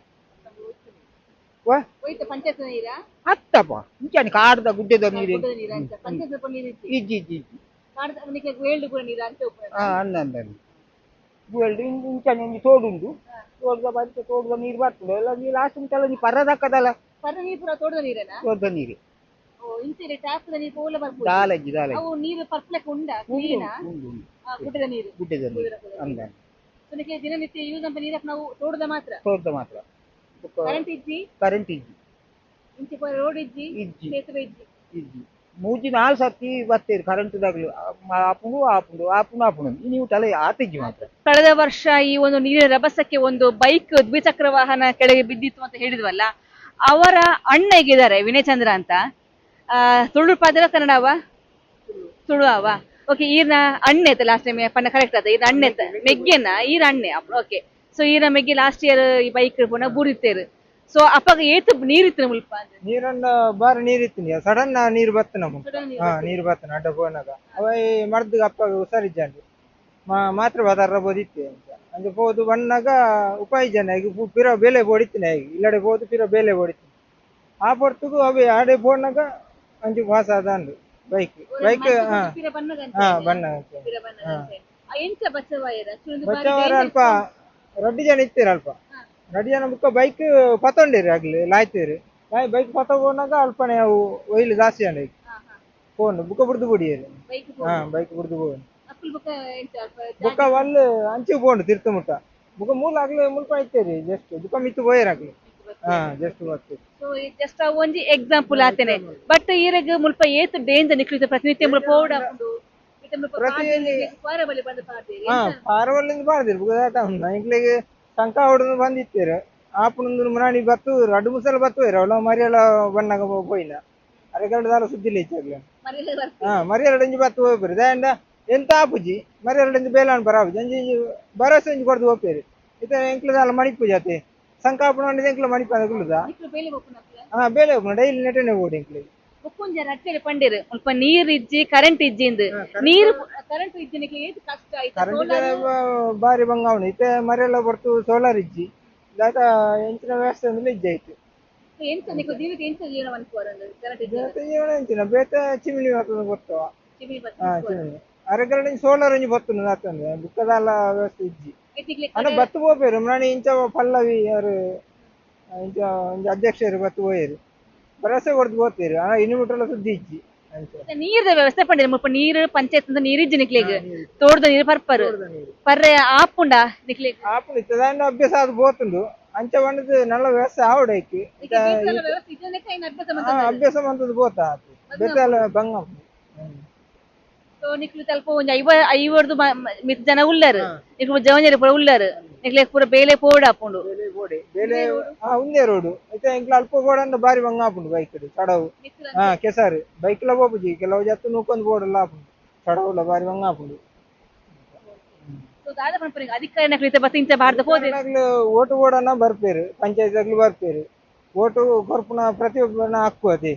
ವಾ? ಹೋಯ್ತ ಪಂಚಾಯತ್ ನೀರಾ? ಅತ್ತಪ್ಪ ಇಂಚಾನೆ ಕಾಡ್ದ ಗುಡ್ಡೆದ ನೀರು. ಗುಡ್ಡದ ನೀರಾ ಅಂಚ ಪಂಚಾಯತ್ ನೀರು ಇಜ್ಜಿ. ಇಜ್ಜಿ ಇಜ್ಜಿ ಇಜ್ಜಿ. ಕಾಡ್ದ ನಿಕ್ಲೆಗ್ ವೇಲ್ಡ್ ಪೂರ ನೀರು ಅಂಚ ಉಪ್ಪುನ? ಹಾ ಅನ್ನ ಅನ್ನ ಅನ್ನ. ಗುವೆಲ್ಡ್ ಇಂಚನೆ ಒಂಜಿ ತೋಡು ಉಂಡು. ತೋಡುದ ಬರಿತ ತೋಡುದ ನೀರು ಬರ್ತದೆ ಎಲ್ಲ. ನೀರು ಲಾಸ್ಟ್ ಉಂಟಲ್ಲ, ನೀ ಪರದಕ್ಕದಲ್ಲ. ಪರ ನೀರು ಪೂರ ತೋಟದ ನೀರೇನಾ? ತೋಟದ ನೀರು. ಓ, ಇಂಚೆ ಟ್ಯಾಪ್ ನೀರು ಪೋಲ ಬರ್ಪುಜಿ? ದಾಲಜ್ಜಿ ದಾಲಜ್ಜಿ. ಅವು ನೀರು ಪರ್ಪಲಕ್ಕೆ ಉಂಡಾ? ಉಂಡು. ಕ್ಲೀನಾ? ಉಂಡು ಉಂಡು. ಗುಡ್ಡದ ನೀರು? ಗುಡ್ಡದ ನೀರು ಅಂದ. ಸೊ ನಿಕ್ಕೆ ದಿನನಿತ್ಯ ಯೂಸ್ ಅಂತ ನೀರಕ್ಕೆ ನಾವು ತೋಟದ ಮಾತ್ರ? ತೋಟದ ಮಾತ್ರ. ಕರೆಂಟ್ ಇಜ್ಜಿ? ಕರೆಂಟ್ ಇಜ್ಜಿ. ಇಂಚೆ ಪೂರ ರೋಡ್ ಇಜ್ಜಿ? ಇಜ್ಜಿ. ಸೇತುವೆ ಇಜ್ಜಿ? ಇಜ್ಜಿ. ಮೂಜಿ ನಾಲ್ ಸರ್ತಿ ಬತ್ತೇರು ಕರೆಂಟ್ ದಾಗ್ಲು. ಆಪುಂಡು ಆಪುಂಡು ಆಪುಂಡು ಆಪುಂಡು, ನೀವು ತಲೆ ಆತಿಜ್ಜಿ ಮಾತ್ರ. ಕಳೆದ ವರ್ಷ ಈ ಒಂದು ನೀರಿನ ರಭಸಕ್ಕೆ ಒಂದು ಬೈಕ್, ದ್ವಿಚಕ್ರ ವಾಹನ ಕೆಳಗೆ ಬಿದ್ದಿತ್ತು ಅಂತ ಹೇಳಿದ್ವಲ್ಲ, ಅವರ ಅಣ್ಣ ಈಗಿದ್ದಾರೆ, ವಿನಯಚಂದ್ರ ಅಂತ. ತುಳು ಪಾದರ ಕನ್ನಡವ ತುಳು ಅವ. ಓಕೆ, ಈರ್ನ ಅಣ್ಣೆ ಆಯ್ತು. ಲಾಸ್ಟ್ ಟೈಮ್ ಪನ್ನ ಕರೆಕ್ಟ್ ಆತ. ಈರ್ನ ಅಣ್ಣೆ ಮೆಗ್ಗೆನ? ಈರ ಅಣ್ಣೆ. ಓಕೆ, ಸೊ ಈರ ಮೆಗ್ಗೆ ಲಾಸ್ಟ್ ಇಯರ್ ಈ ಬೈಕ್ ಪುನಃ ಬೂರಿತ್ತೇರು. ಸೊ ಅಪ್ಪಾಗ ಏತು ನೀರಿತ್ತು ಮುಲ್ಪ? ನೀರನ್ನ ಬಾರಿ ನೀರ್ ಇತ್ತು. ಸಡನ್ ನೀರು ಬತ್ತು ನಮಗೆ. ಹಾ, ನೀರು ಬತ್ತನ ಅಡ್ಡ ಪೋನಾಗ ಅವ ಮರ್ದ್ ಅಪ್ಪಗ ಹುಷಾರಿಜ್ಜಾಂಡು ಮಾತ್ರ ಬದಾರ ಬೋದಿತ್ತೆ ಅಂತ ಅಂಚ ಪೋದು ಬಣ್ಣಾಗ ಉಪಾಯ ಜನ ಈಗ ಪಿರ ಬೇಲೆ ಬೋಡಿತ್ತಿನ ಈಗ ಇಲ್ಲಡೆ ಪೋದು ಪಿರ ಬೇಲೆ ಬೋಡಿತ್ತಿನ. ಆ ಪೊರ್ತುಗು ಅವೆ ಆಡೆ ಪೋನಾಗ ಅಂಚು ಪಾಸ್ ಆದಂಡು ಬೈಕ್ ಬೈಕ್. ಹಾ ಹಾ, ಬಣ್ಣ. ಎಂಚ ಬಚ್ಚವಾಯರ? ಬಚ್ಚವಾರ ಅಲ್ಪ ರಡ್ಡು ಜನ ಇತ್ತೀರ. ಅಲ್ಪ ರಡ್ಡು ಜನ ಬುಕ್ಕ ಬೈಕ್ ಪತ್ತೊಂಡೇರಿ ಆಗ್ಲಿ ಲಾಯ್ತೇರಿ. ಬೈಕ್ ಪತ್ತ ಪೋನಾಗ ಅಲ್ಪನೆ ಅವು ಒಯ್ಲು ಜಾಸ್ತಿ ಅಂಡ ಈಗ ಫೋನ್ ಬುಕ್ಕ ಬುಡ್ದು ಬುಡಿಯೇರಿ. ಹಾ, ಬೈಕ್ ಬುಡ್ದು ಬೋನು. ಬುಕ್ಕ ವಲ್ ಅಂಚೆ ಪೋಂಡು ತಿರ್ತು ಮುಟ್ಟ. ಬುಕ್ಕ ಮೂಲ ಆಗ್ಲಿ ಮುಲ್ಪ ಇತ್ತೇರಿ ಜಸ್ಟ್. ಬುಕ್ಕ ಮಿತ್ತು ಪೋಯೇರ್ ಆಗ್ಲಿ. ಹಾ, ಜಸ್ಟ್ ಬರ್ತೇರಿ. ಸೊ ಜಸ್ಟ್ ಒಂಜಿ ಎಕ್ಸಾಂಪಲ್ ಆತೇನೆ. ಬಟ್ ಈರೆಗ್ ಮುಲ್ಪ ಏತ್ ಡೇಂಜರ್? ನಿಕ್ಲು ಪ್ರತಿನಿತ್ಯ ಮುಲ್ಪ ಓಡಾಪುಂಡು. ಹಾ, ಪಾರವಲ್ಲಿಂದ ಬಾರ್ದಿರು. ಬುಕ್ಕ ದಾತ ಉಂಡು ಎಂಕ್ಲೆಗ್ ಸಂಕ ಹೊಡೆದು ಬಂದಿತ್ತೇರು. ಆಪುನಂದು ಮುನಾಣಿ ಬತ್ತು ರಡ್ಡು ಮುಸಲ ಬತ್ತು ಅವಳ ಮರಿಯಲ ಬಣ್ಣಗ ಪೋಯಿನ ಅರೆಗರಡು ದಾಲ ಸುದ್ದಿಲ್ಲ ಹೆಚ್ಚಾಗ್ಲಿ. ಹಾ, ಮರಿಯಲಡ ಒಂಜಿ ಬತ್ತು ಹೋಗ್ಬೇರು ದಾಂಡ ಎಂತ ಆಪುಜಿ. ಮರಿಯಲಡ ಒಂಜಿ ಬೇಲಾನ್ ಬರಾಪುಜಿ. ಅಂಜಿ ಇಂಜಿ ಭರವಸೆ ಒಂಜಿ ಕೊರ್ದು ಹೋಗ್ಬೇರು. ಇತ್ತೆ ಎಂಕ್ಲ ದಾಲ ಮಣಿಪುಜಿ ಅತೆ. ಸಂಕ ಆಪುನ ಎಂಕ್ಲ ಮಣಿಪು ಕುಲ್ಲುದ. ಹಾ, ಬೇಲೆ ಹೋಗ್ನ ಡೈಲಿ ನೆಟನೆ ಬೋಡು ಎಂಕ್ಲೆಗ್. ಬೊಕ್ಕೊಂಜ ರಟ್ಟೆಡ್ ಪಂಡೇರು ಮುಲ್ಪ ನೀರ್ ಇಜ್ಜಿ, ಕರೆಂಟ್ ಇಜ್ಜಿ ಇಂದ್. ನೀರು ಕರೆಂಟ್ ಇಜ್ಜಿ, ನಿಕ್ಲೆ ಏತ್ ಕಷ್ಟ ಆಯ್ತು? ಕರೆಂಟ್ ಬಾರಿ ಬಂಗ ಅವನು. ಇತ್ತೆ ಮರೆಲ್ಲ ಬರ್ತು ಸೋಲಾರ್ ಇಜ್ಜಿ. ದಾತ ಎಂಚಿನ ವ್ಯವಸ್ಥೆ ಅಂದ್ರೆ ಇಜ್ಜಿ ಆಯ್ತು. ಎಂತ ನಿಕ್ಲು ದಿನಕ್ಕೆ ಎಂತ ಜೀವನ ಮನ್ಪುವರ್ ಕರೆಂಟ್ ಇಜ್ಜಿ? ಬೇತೆ ಜೀವನ ಎಂಚಿನ ಬೇತೆ ಚಿಮಿನಿ ಬರ್ತದೆ ಗೊತ್ತವ. ಚಿಮಿನಿ? ಹಾ, ಚಿಮಿನಿ. ಅರೆಗರಡು ಸೋಲಾರ್ ಒಂಜಿ ಬರ್ತುಂಡು ದಾತಂದ್ರೆ. ಬುಕ್ಕದಾಲ ವ್ಯವಸ್ಥೆ ಇಜ್ಜಿ. ಅಣ್ಣ ಬತ್ತು ಪೋಪೇರು ನಾನಿ. ಇಂಚ ಪಲ್ಲವಿ ಯಾರು ಇಂಚ ಒಂಜಿ ಅಧ್ಯಕ್ಷರು ಬತ್ತು ಪೋಯೇರು. ಭರವಸೆ ಕೊಡ್ದು ಪೋತೇರು. ಆ ಇನ್ವರ್ಟರ್ ಸುದ್ದಿ ಇಜ್ಜಿ ಅಂಚ. ನೀರ್ದ ವ್ಯವಸ್ಥೆ ಪಂಡೇರು. ಮುಲ್ಪ ನೀರು ಪಂಚಾಯತ್ ಅಂತ ನೀರ್ ಇಜ್ಜಿ ನಿಕ್ಲೆಗ್. ತೋಟದ ನೀರು ಪರ್ಪರ್ ಪರ್ರೆ ಆಪುಂಡ ನಿಕ್ಲೆಗ್? ಆಪುಂಡು. ಇತ್ತೆ ದಾಂಡ ಅಭ್ಯಾಸ ಆದ್ ಪೋತುಂಡು. ಅಂಚ ಪಂಡದ್ ನಲ್ಲ ವ್ಯವಸ್ಥೆ ಆವಡ್ ಐಕ್. ಅಭ್ಯಾಸ ಮಂತದ್ದು ಪೋತ ಬೇತೆ ಅಲ್ಲ ಬಂಗ ಆಪುಂಡು. ಸೊ ನಿಕ್ಲು ತಲ್ಪ ಒಂಜಿ 50 50ರ್ದು ಮಿತ್ ಜನ ಉಲ್ಲರ್. ನಿಕ್ಲು ಜವನಿಯರು ಪೂರ ಉಲ್ಲರ್. ನಿಕ್ಲೆ ಪೂರ ಬೇಲೆ ಪೋಡ್ ಆಪುಂಡು? ಬೇಲೆ ಬೋಡೆ ಬೇಲೆ. ಹಾ, ಉಂದೇ ರೋಡು. ಇತ್ತೆ ಎಂಕ್ಲ ಅಲ್ಪ ಬೋಡಂಡ ಬಾರಿ ಬಂಗ ಆಪುಂಡು ಬೈಕ್ ಚಡವು. ಹಾ, ಕೆಸರು ಬೈಕ್ ಲ ಪೋಪುಜಿ. ಕೆಲವು ಜತ್ತು ನೂಕೊಂದು ಬೋಡಲ್ಲ ಆಪುಂಡು. ಚಡವುಲ ಬಾರಿ ಬಂಗ ಆಪುಂಡು. ಸೊ ದಾದ ಪನ್ಪುನಿ ಅಧಿಕಾರಿ ನಕ್ಲು ಬತ್ತ ಇಂಚ ಬಾರ್ದ ಪೋದೆ? ಅಗ್ಲು ಓಟು ಬೋಡನ ಬರ್ಪೇರು, ಪಂಚಾಯತ್ ಅಗ್ಲು ಬರ್ಪೇರು. ಓಟು ಕೊರ್ಪುನ ಪ್ರತಿಯೊಬ್ಬನ ಹಕ್ಕು ಅದೇ.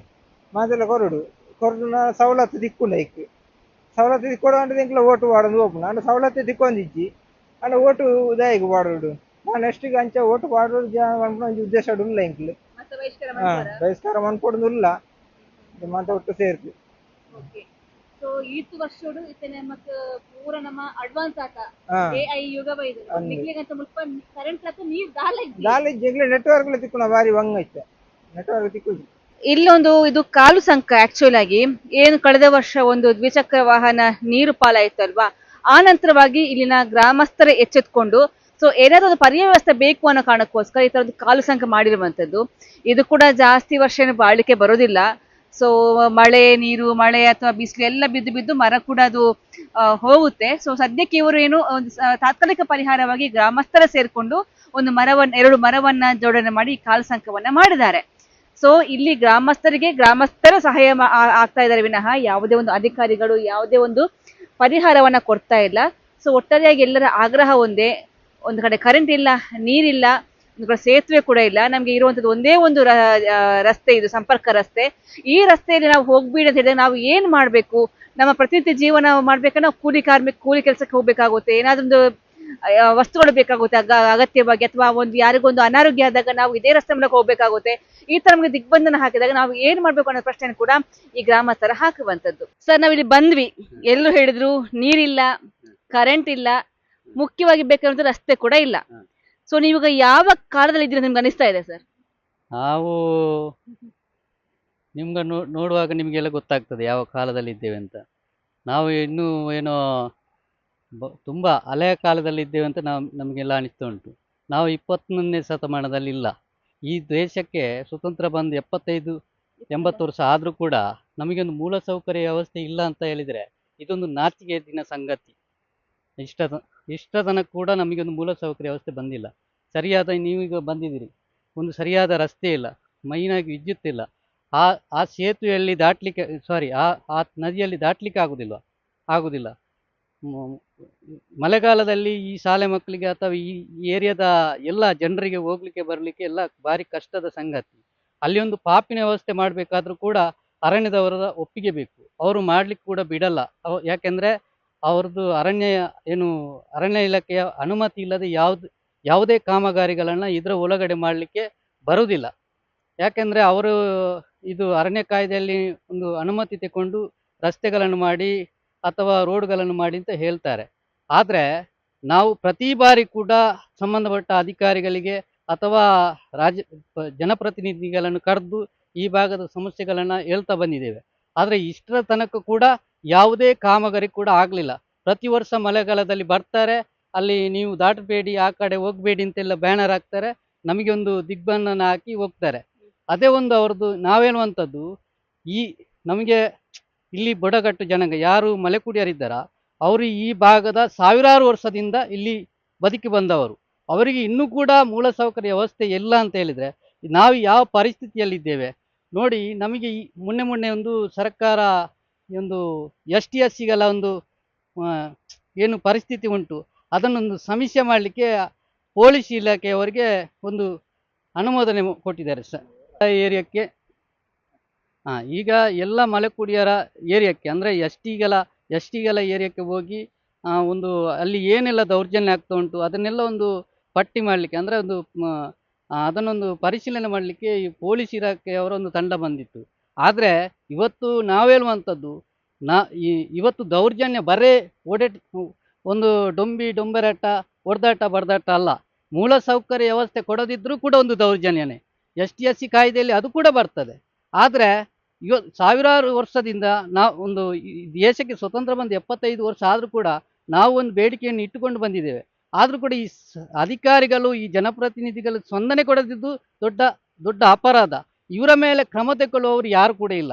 ಮಾತೆಲ್ಲ ಕೊರಡು ಕೊರಡುನ ಸವಲತ್ತು ದಿಕ್ಕುಂಡು ಐಕ್. ಸವಲತ್ತು ದಿಕ್ಕೊಡು ಅಂದ್ರೆ ಎಂಕ್ಲ ಓಟು ಪಾಡೊಂದು ಹೋಪುಂಡು. ಅಂಡ ಸವಲತ್ತು ದಿಕ್ಕೊಂದಿಜ್ಜಿ ಅಂಡ ಓಟು ದಾಯೆಗ್ ಪಾಡೋಡು? ನಾ ನೆಕ್ಸ್ಟ್ ಅಂಚ ಓಟು ಪಾಡೋಡು ಪನ್ಪುನ ಒಂಜಿ ಉದ್ದೇಶ ಉಲ್ಲ ಎಂಕ್ಲು. ಹಾ, ಬಹಿಷ್ಕಾರ ಮನ್ಪೊಡುಂದು ಉಲ್ಲ ಮಾತ ಒಟ್ಟು ಸೇರ್ದು. ಸೊ ಈತ್ ವರ್ಷೋಡು ಇತ್ತೆ ನಮಕ್ ಪೂರ ನಮ್ಮ ಅಡ್ವಾನ್ಸ್ ಆತ. ಹಾ. ಎಐ ಯುಗ ಬೈದು. ನಿಕ್ಲೆಗಂತ ಮುಲ್ಪ ಕರೆಂಟ್ ಲಕ್ಕ ನೀರ್ ದಾಲ ಇಜ್ಜಿ. ದಾಲ ಇಜ್ಜಿ. ಎಂಕ್ಲೆ ನೆಟ್ವರ್ಕ್ ತಿಕ್ಕುನ ಬಾರಿ ಬಂಗ ಇತ್ತೆ. ನೆಟ್ವರ್ಕ್ ತಿಕ್ಕುಜಿ. ಇಲ್ಲೊಂದು ಇದು ಕಾಲು ಸಂಕ. ಆಕ್ಚುಲ್ ಆಗಿ ಏನು ಕಳೆದ ವರ್ಷ ಒಂದು ದ್ವಿಚಕ್ರ ವಾಹನ ನೀರು ಪಾಲಾಯಿತು ಅಲ್ವಾ, ಆ ನಂತರವಾಗಿ ಇಲ್ಲಿನ ಗ್ರಾಮಸ್ಥರೇ ಎಚ್ಚೆತ್ಕೊಂಡು ಸೊ ಏನಾದ್ರೂ ಒಂದು ಪರ್ಯಾಯ ವ್ಯವಸ್ಥೆ ಬೇಕು ಅನ್ನೋ ಕಾರಣಕ್ಕೋಸ್ಕರ ಈ ತರದ್ದು ಕಾಲು ಸಂಕ ಮಾಡಿರುವಂತದ್ದು. ಇದು ಕೂಡ ಜಾಸ್ತಿ ವರ್ಷ ಏನು ಬಾಳಿಕೆ ಬರೋದಿಲ್ಲ. ಸೊ ಮಳೆ ನೀರು, ಮಳೆ ಅಥವಾ ಬಿಸಿಲು ಎಲ್ಲ ಬಿದ್ದು ಬಿದ್ದು ಮರ ಕೂಡ ಅದು ಹೋಗುತ್ತೆ. ಸೊ ಸದ್ಯಕ್ಕೆ ಇವರು ಏನು ಒಂದು ತಾತ್ಕಾಲಿಕ ಪರಿಹಾರವಾಗಿ ಗ್ರಾಮಸ್ಥರ ಸೇರ್ಕೊಂಡು ಒಂದು ಮರವನ್ನ, ಎರಡು ಮರವನ್ನ ಜೋಡಣೆ ಮಾಡಿ ಈ ಕಾಲು ಸಂಕವನ್ನ ಮಾಡಿದ್ದಾರೆ. ಸೊ ಇಲ್ಲಿ ಗ್ರಾಮಸ್ಥರಿಗೆ ಗ್ರಾಮಸ್ಥರ ಸಹಾಯ ಆಗ್ತಾ ಇದ್ದಾರೆ ವಿನಃ ಯಾವುದೇ ಒಂದು ಅಧಿಕಾರಿಗಳು ಯಾವುದೇ ಒಂದು ಪರಿಹಾರವನ್ನ ಕೊಡ್ತಾ ಇಲ್ಲ. ಸೊ ಒಟ್ಟಾರೆಯಾಗಿ ಎಲ್ಲರ ಆಗ್ರಹ ಒಂದೇ. ಒಂದು ಕಡೆ ಕರೆಂಟ್ ಇಲ್ಲ, ನೀರಿಲ್ಲ, ಒಂದು ಕಡೆ ಸೇತುವೆ ಕೂಡ ಇಲ್ಲ. ನಮ್ಗೆ ಇರುವಂತದ್ದು ಒಂದೇ ಒಂದು ರಸ್ತೆ ಇದು, ಸಂಪರ್ಕ ರಸ್ತೆ. ಈ ರಸ್ತೆಯಲ್ಲಿ ನಾವು ಹೋಗ್ಬೇಡಿ ಅಂತ ಹೇಳಿದ್ರೆ ನಾವು ಏನ್ ಮಾಡ್ಬೇಕು? ನಮ್ಮ ಪ್ರತಿನಿತ್ಯ ಜೀವನ ಮಾಡ್ಬೇಕಾದ್ರೆ ನಾವು ಕೂಲಿ ಕಾರ್ಮಿಕ ಕೂಲಿ ಕೆಲಸಕ್ಕೆ ಹೋಗ್ಬೇಕಾಗುತ್ತೆ. ಏನಾದ್ರೂ ಒಂದು ವಸ್ತುಗಳು ಬೇಕಾಗುತ್ತೆ ಅಗತ್ಯವಾಗಿ, ಅಥವಾ ಒಂದು ಯಾರಿಗೊಂದು ಅನಾರೋಗ್ಯ ಆದಾಗ ನಾವು ಇದೇ ರಸ್ತೆ ಮೂಲಕ ಹೋಗ್ಬೇಕಾಗುತ್ತೆ. ಈ ತರ ನಮಗೆ ದಿಗ್ಬಂಧನ ಹಾಕಿದಾಗ ನಾವು ಏನ್ ಮಾಡ್ಬೇಕು ಅನ್ನೋ ಪ್ರಶ್ನೆ ಕೂಡ ಈ ಗ್ರಾಮಸ್ಥರ ಹಾಕುವಂತದ್ದು. ಸರ್, ನಾವಿಲ್ಲಿ ಬಂದ್ವಿ, ಎಲ್ಲರೂ ಹೇಳಿದ್ರು ನೀರಿಲ್ಲ, ಕರೆಂಟ್ ಇಲ್ಲ, ಮುಖ್ಯವಾಗಿ ಬೇಕಾಗಿರುವಂತ ರಸ್ತೆ ಕೂಡ ಇಲ್ಲ. ಸೊ ನೀವೀಗ ಯಾವ ಕಾಲದಲ್ಲಿ ಇದ್ದೀರಾ ನಿಮ್ಗೆ ಅನಿಸ್ತಾ ಇದೆ ಸರ್? ನಾವು ನಿಮ್ಗೆ ನೋಡುವಾಗ ನಿಮಗೆಲ್ಲ ಗೊತ್ತಾಗ್ತದೆ ಯಾವ ಕಾಲದಲ್ಲಿ ಇದ್ದೇವೆ ಅಂತ. ನಾವು ಇನ್ನೂ ಏನೋ ತುಂಬ ಹಳೆಯ ಕಾಲದಲ್ಲಿ ಇದ್ದೇವೆ ಅಂತ ನಾವು ನಮಗೆಲ್ಲ ಅನಿಸ್ತಾ ಉಂಟು. ನಾವು 21ನೇ ಶತಮಾನದಲ್ಲಿ ಇಲ್ಲ. ಈ ದೇಶಕ್ಕೆ ಸ್ವತಂತ್ರ ಬಂದು 75-80 ವರ್ಷ ಆದರೂ ಕೂಡ ನಮಗೊಂದು ಮೂಲಸೌಕರ್ಯ ವ್ಯವಸ್ಥೆ ಇಲ್ಲ ಅಂತ ಹೇಳಿದರೆ ಇದೊಂದು ನಾಚಿಕೆಗೇಡಿನ ಸಂಗತಿ. ಇಷ್ಟ ಇಷ್ಟ ತನಕ ಕೂಡ ನಮಗೊಂದು ಮೂಲಸೌಕರ್ಯ ವ್ಯವಸ್ಥೆ ಬಂದಿಲ್ಲ. ಸರಿಯಾದ, ನೀವೀಗ ಬಂದಿದ್ದೀರಿ, ಒಂದು ಸರಿಯಾದ ರಸ್ತೆ ಇಲ್ಲ, ಮೈನಾಗಿ ವಿದ್ಯುತ್ ಇಲ್ಲ. ಆ ಆ ಸೇತುವೆಯಲ್ಲಿ ದಾಟಲಿಕ್ಕೆ, ಸಾರಿ, ಆ ಆ ನದಿಯಲ್ಲಿ ದಾಟಲಿಕ್ಕೆ ಆಗುದಿಲ್ಲ ಆಗುದಿಲ್ಲ. ಮಳೆಗಾಲದಲ್ಲಿ ಈ ಶಾಲೆ ಮಕ್ಕಳಿಗೆ ಅಥವಾ ಈ ಏರಿಯಾದ ಎಲ್ಲ ಜನರಿಗೆ ಹೋಗ್ಲಿಕ್ಕೆ ಬರಲಿಕ್ಕೆ ಎಲ್ಲ ಭಾರಿ ಕಷ್ಟದ ಸಂಗತಿ. ಅಲ್ಲಿ ಒಂದು ಪಾಪಿನ ವ್ಯವಸ್ಥೆ ಮಾಡಬೇಕಾದ್ರೂ ಕೂಡ ಅರಣ್ಯದವರ ಒಪ್ಪಿಗೆ ಬೇಕು. ಅವರು ಮಾಡ್ಲಿಕ್ಕೆ ಕೂಡ ಬಿಡಲ್ಲ. ಯಾಕೆಂದ್ರೆ ಅವ್ರದ್ದು ಅರಣ್ಯ ಏನು ಅರಣ್ಯ ಇಲಾಖೆಯ ಅನುಮತಿ ಇಲ್ಲದೆ ಯಾವುದೇ ಕಾಮಗಾರಿಗಳನ್ನು ಇದರ ಒಳಗಡೆ ಮಾಡಲಿಕ್ಕೆ ಬರುವುದಿಲ್ಲ. ಯಾಕೆಂದರೆ ಅವರು ಇದು ಅರಣ್ಯ ಕಾಯ್ದೆಯಲ್ಲಿ ಒಂದು ಅನುಮತಿ ತಗೊಂಡು ರಸ್ತೆಗಳನ್ನು ಮಾಡಿ ಅಥವಾ ರೋಡ್ಗಳನ್ನು ಮಾಡಿ ಅಂತ ಹೇಳ್ತಾರೆ. ಆದರೆ ನಾವು ಪ್ರತಿ ಬಾರಿ ಕೂಡ ಸಂಬಂಧಪಟ್ಟ ಅಧಿಕಾರಿಗಳಿಗೆ ಅಥವಾ ರಾಜ್ಯ ಜನಪ್ರತಿನಿಧಿಗಳನ್ನು ಕರೆದು ಈ ಭಾಗದ ಸಮಸ್ಯೆಗಳನ್ನು ಹೇಳ್ತಾ ಬಂದಿದ್ದೇವೆ. ಆದರೆ ಇಷ್ಟರ ತನಕ ಕೂಡ ಯಾವುದೇ ಕಾಮಗಾರಿ ಕೂಡ ಆಗಲಿಲ್ಲ. ಪ್ರತಿ ವರ್ಷ ಮಳೆಗಾಲದಲ್ಲಿ ಬರ್ತಾರೆ, ಅಲ್ಲಿ ನೀವು ದಾಟಬೇಡಿ, ಆ ಕಡೆ ಹೋಗಬೇಡಿ ಅಂತೆಲ್ಲ ಬ್ಯಾನರ್ ಹಾಕ್ತಾರೆ, ನಮಗೆ ಒಂದು ದಿಗ್ಬಂಧನ ಹಾಕಿ ಹೋಗ್ತಾರೆ. ಅದೇ ಒಂದು ಅವ್ರದ್ದು. ನಾವೇನುವಂಥದ್ದು, ಈ ನಮಗೆ ಇಲ್ಲಿ ಬುಡಕಟ್ಟು ಜನಾಂಗ ಯಾರು ಮಲೆಕುಡಿಯರಿದ್ದಾರ ಅವರು ಈ ಭಾಗದ ಸಾವಿರಾರು ವರ್ಷದಿಂದ ಇಲ್ಲಿ ಬದುಕಿ ಬಂದವರು. ಅವರಿಗೆ ಇನ್ನೂ ಕೂಡ ಮೂಲಸೌಕರ್ಯ ವ್ಯವಸ್ಥೆ ಇಲ್ಲ ಅಂತ ಹೇಳಿದರೆ ನಾವು ಯಾವ ಪರಿಸ್ಥಿತಿಯಲ್ಲಿದ್ದೇವೆ ನೋಡಿ. ನಮಗೆ ಈ ಮೊನ್ನೆ ಮೊನ್ನೆ ಒಂದು ಸರ್ಕಾರ ಒಂದು S T S ಸಿಗೆಲ್ಲ ಒಂದು ಏನು ಪರಿಸ್ಥಿತಿ ಉಂಟು ಅದನ್ನೊಂದು ಸಮೀಕ್ಷೆ ಮಾಡಲಿಕ್ಕೆ ಪೊಲೀಸ್ ಇಲಾಖೆಯವರಿಗೆ ಒಂದು ಅನುಮೋದನೆ ಕೊಟ್ಟಿದ್ದಾರೆ ಸರ್. ಏರಿಯಾಕ್ಕೆ ಈಗ ಎಲ್ಲ ಮಲೆಕುಡಿಯರ ಏರಿಯಾಕ್ಕೆ ಅಂದರೆ ಎಸ್ ಟಿಗಳ ಏರಿಯಾಕ್ಕೆ ಹೋಗಿ ಒಂದು ಅಲ್ಲಿ ಏನೆಲ್ಲ ದೌರ್ಜನ್ಯ ಆಗ್ತಾ ಉಂಟು ಅದನ್ನೆಲ್ಲ ಒಂದು ಪಟ್ಟಿ ಮಾಡಲಿಕ್ಕೆ, ಅಂದರೆ ಒಂದು ಅದನ್ನೊಂದು ಪರಿಶೀಲನೆ ಮಾಡಲಿಕ್ಕೆ ಈ ಪೊಲೀಸ್ ಇಲಾಖೆಯವರ ಒಂದು ತಂಡ ಬಂದಿತ್ತು. ಆದರೆ ಇವತ್ತು ನಾವೇಳುವಂಥದ್ದು, ಇವತ್ತು ದೌರ್ಜನ್ಯ ಬರೇ ಒಂದು ಡೊಂಬಿ ಡೊಂಬೆರಾಟ ಹೊಡೆದಾಟ ಬಡ್ದಾಟ ಅಲ್ಲ, ಮೂಲಸೌಕರ್ಯ ವ್ಯವಸ್ಥೆ ಕೊಡದಿದ್ದರೂ ಕೂಡ ಒಂದು ದೌರ್ಜನ್ಯನೇ. S T S C ಕಾಯ್ದೆಯಲ್ಲಿ ಅದು ಕೂಡ ಬರ್ತದೆ. ಆದರೆ ಸಾವಿರಾರು ವರ್ಷದಿಂದ ನಾವು ಒಂದು ಈ ದೇಶಕ್ಕೆ ಸ್ವತಂತ್ರ ಬಂದು 75 ವರ್ಷ ಆದರೂ ಕೂಡ ನಾವು ಒಂದು ಬೇಡಿಕೆಯನ್ನು ಇಟ್ಟುಕೊಂಡು ಬಂದಿದ್ದೇವೆ. ಆದರೂ ಕೂಡ ಈ ಅಧಿಕಾರಿಗಳು, ಈ ಜನಪ್ರತಿನಿಧಿಗಳು ಸ್ಪಂದನೆ ಕೊಡದಿದ್ದು ದೊಡ್ಡ ದೊಡ್ಡ ಅಪರಾಧ. ಇವರ ಮೇಲೆ ಕ್ರಮ ತೆಗೊಳ್ಳುವವರು ಯಾರು ಕೂಡ ಇಲ್ಲ.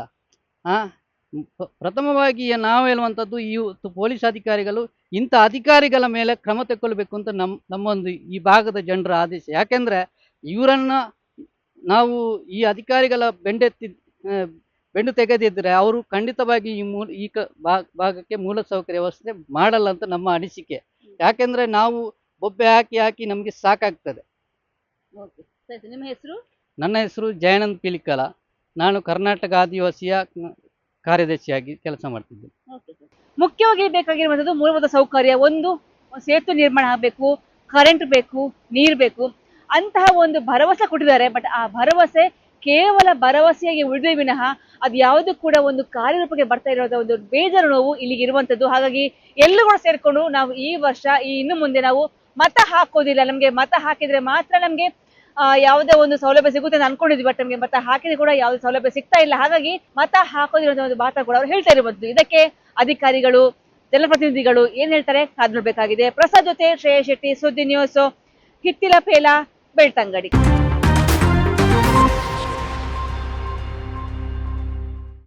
ಪ್ರಥಮವಾಗಿ ನಾವು ಹೇಳುವಂಥದ್ದು, ಈ ಪೊಲೀಸ್ ಅಧಿಕಾರಿಗಳು ಇಂಥ ಅಧಿಕಾರಿಗಳ ಮೇಲೆ ಕ್ರಮ ತೆಗೊಳ್ಬೇಕು ಅಂತ ನಮ್ಮೊಂದು ಈ ಭಾಗದ ಜನರ ಆದೇಶ. ಯಾಕೆಂದರೆ ಇವರನ್ನು ನಾವು ಈ ಅಧಿಕಾರಿಗಳ ಬೆಂಡು ತೆಗೆದಿದ್ದರೆ ಅವರು ಖಂಡಿತವಾಗಿ ಈ ಈ ಭಾಗಕ್ಕೆ ಮೂಲಸೌಕರ್ಯ ವ್ಯವಸ್ಥೆ ಮಾಡಲ್ಲ ಅಂತ ನಮ್ಮ ಅನಿಸಿಕೆ. ಯಾಕೆಂದರೆ ನಾವು ಬೊಬ್ಬೆ ಹಾಕಿ ಹಾಕಿ ನಮಗೆ ಸಾಕಾಗ್ತದೆ. ಓಕೆ ಸರಿ, ನಿಮ್ಮ ಹೆಸರು? ನನ್ನ ಹೆಸರು ಜಯಾನಂದ್ ಪಿಲಿಕಲ. ನಾನು ಕರ್ನಾಟಕ ಆದಿವಾಸಿಯ ಕಾರ್ಯದರ್ಶಿಯಾಗಿ ಕೆಲಸ ಮಾಡ್ತಿದ್ದೆ. ಮುಖ್ಯವಾಗಿ ಬೇಕಾಗಿರುವಂಥದ್ದು ಮೂಲಭೂತ ಸೌಕರ್ಯ. ಒಂದು ಸೇತುವೆ ನಿರ್ಮಾಣ ಆಗಬೇಕು, ಕರೆಂಟ್ ಬೇಕು, ನೀರು ಬೇಕು ಅಂತಹ ಒಂದು ಭರವಸೆ ಕೊಟ್ಟಿದ್ದಾರೆ. ಬಟ್ ಆ ಭರವಸೆ ಕೇವಲ ಭರವಸೆಯಾಗಿ ಉಳಿದೇ ವಿನಃ ಅದು ಯಾವುದು ಕೂಡ ಒಂದು ಕಾರ್ಯರೂಪಕ್ಕೆ ಬರ್ತಾ ಇರೋದ ಒಂದು ಬೇಜಾರು ನೋವು ಇಲ್ಲಿಗೆ ಇರುವಂತದ್ದು. ಹಾಗಾಗಿ ಎಲ್ಲರೂ ಕೂಡ ಸೇರ್ಕೊಂಡು ನಾವು ಈ ವರ್ಷ ಈ ಇನ್ನು ಮುಂದೆ ನಾವು ಮತ ಹಾಕೋದಿಲ್ಲ, ನಮ್ಗೆ ಮತ ಹಾಕಿದ್ರೆ ಮಾತ್ರ ನಮ್ಗೆ ಯಾವುದೇ ಒಂದು ಸೌಲಭ್ಯ ಸಿಗುತ್ತೆ ಅಂತ ಅನ್ಕೊಂಡಿದ್ವಿ. ಬಟ್ ನಮ್ಗೆ ಮತ ಹಾಕಿದ್ರೆ ಕೂಡ ಯಾವುದೇ ಸೌಲಭ್ಯ ಸಿಗ್ತಾ ಇಲ್ಲ. ಹಾಗಾಗಿ ಮತ ಹಾಕೋದಿಲ್ಲ ಒಂದು ಮಾತ ಕೂಡ ಅವ್ರು ಹೇಳ್ತಾ ಇರುವಂತದ್ದು. ಇದಕ್ಕೆ ಅಧಿಕಾರಿಗಳು, ಜನಪ್ರತಿನಿಧಿಗಳು ಏನ್ ಹೇಳ್ತಾರೆ ಕಾದ್ ನೋಡ್ಬೇಕಾಗಿದೆ. ಪ್ರಸಾದ್ ಜೊತೆ ಶ್ರೇಯಾ ಶೆಟ್ಟಿ, ಸುದ್ದಿ ನ್ಯೂಸ್, ಹಿತ್ತಿಲ ಪೇಲ, ಬೆಳ್ತಂಗಡಿ.